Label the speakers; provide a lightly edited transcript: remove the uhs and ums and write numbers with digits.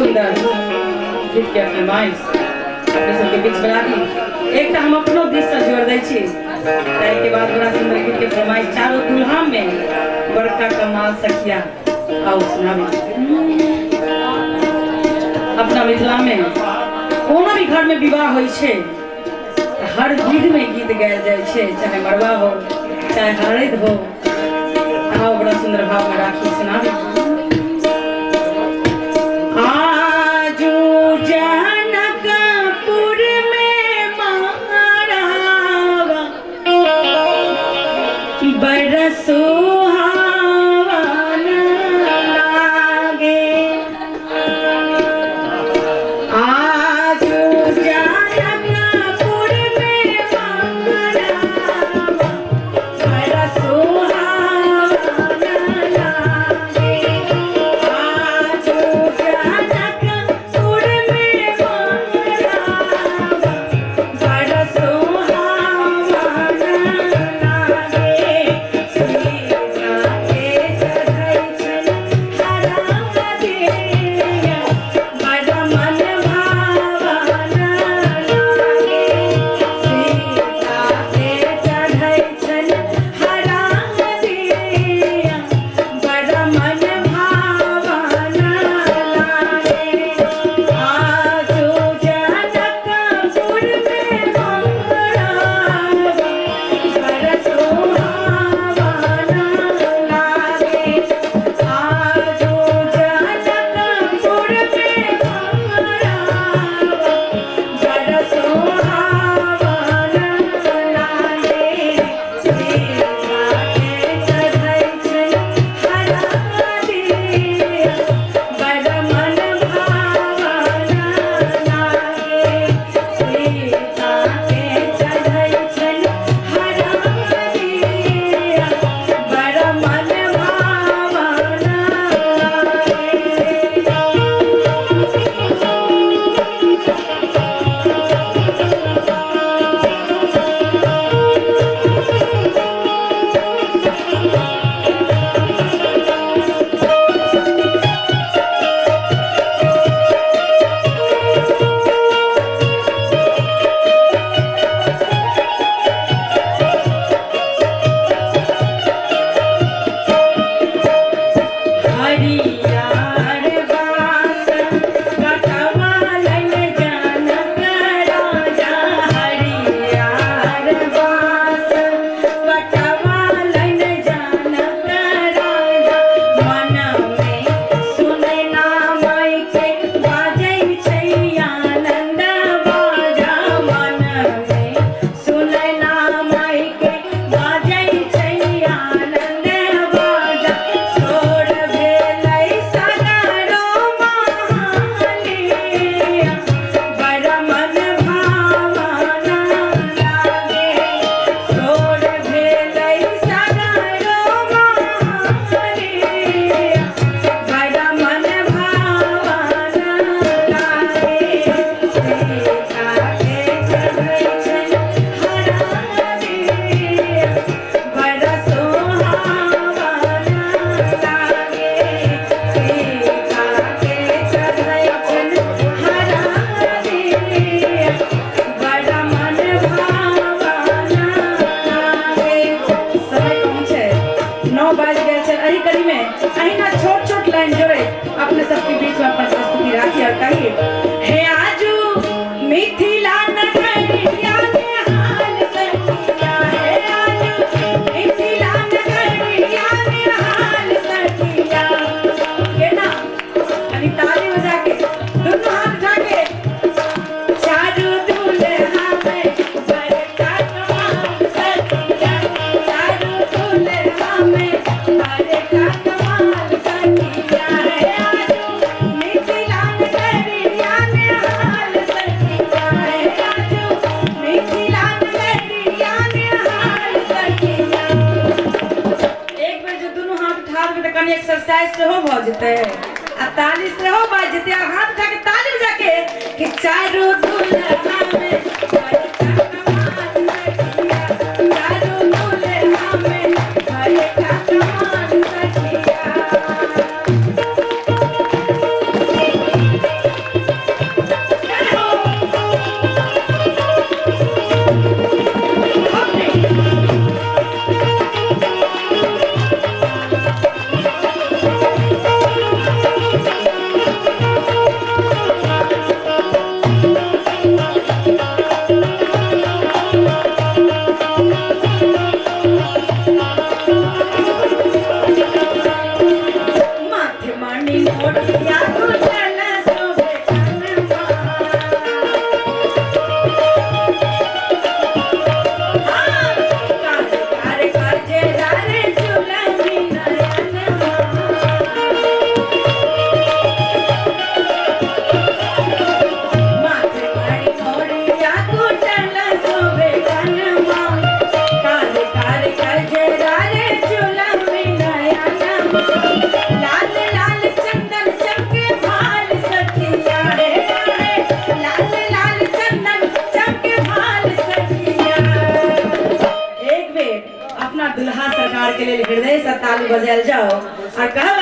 Speaker 1: सुंदर गीत के फरमाइश अपने सबके बीच में राखी। एकटा हम अपनो दिस से जोड़ दै छी, ताहि के बाद बड़ा सुंदर गीत के फरमाइश चारों दुल्हा में बड़का कमाल सखिया आओ सुनाबी। अपना मिथिला में कोनो भी घर में विवाह होइ छै, हर विध में गीत गायल जाइ छै, चाहे मड़वा हो चाहे हरद हो। आओ बड़ा सुंदर भाव में राखी सुनाबी। आजू जनकपुर में मारावा बड़ सुहावन लागे। आजू जनकपुर में मारावा बड़ सुहावन लागे। आजू जनकपुर में मारावा बड़ सुहावन लागे। सीता के चढ़ै छनि हरा दिया बड़ मन भावन लागे। सीता के चढ़ै छनि हरा दिया बड़ मन भावन लागे। आजू जनकपुर में मारावा बड़ सुहावन लागे। आजू जनकपुर में मारावा बड़ सुहावन लागे। सीता के चढ़ै छनि हरा दिया बड़ मन भावन लागे। सीता के चढ़ै छनि हरा दिया बड़ मन भावन लागे। हरियर बास कटवालन जनक राजा। हरियर बास कटवालन जनक राजा। मन में सुनैना माई के बाजै छै आनंद बाजा। मन में सुनैना माई के बाजै छै आनंद बाजा। सोर भेलै सगरो महालिया बड़ मन भावन लागे। सोर भेलै सगरो महालिया बड़ मन भावन लागे। सीता के चढ़ै छनि हरा दिया बड़ सुहावन लागे। सीता के चढ़ै छनि हरा दिया बड़ मन भावन लागे। समय कम छै, 9 बाजि गेल छै। एही कड़ी में अहिना छोट छोट लाइन जोड़े अपने सबके बीच में अपन प्रस्तुति राखी और कही हे आजू मिथिला नगरिया निहाल सखिया। हे आजू मिथिला नगरिया निहाल सखिया। केना कनी ताली बजा के दुनू हाथ उठा के चारू दुल्हा में बड़का कमाल सखिया। चारू दुल्हा में बड़का कमाल सखिया। हे आजू मिथिला नगरिया निहाल सखिया। हे आजू मिथिला नगरिया निहाल सखिया। एक बेर जे दुनू हाथ उठा देबै तऽ कनि एक्सरसाइज सेहो भऽ जेतै आ ताली सेहो बाजि जेतै। आ हाथ उठा के ताली बजा के कि चारू दुल्हा में बड़का कमाल सखिया। चारू दुल्हा में बड़का कमाल सखिया। ताली बजायल जाओ। आ कहब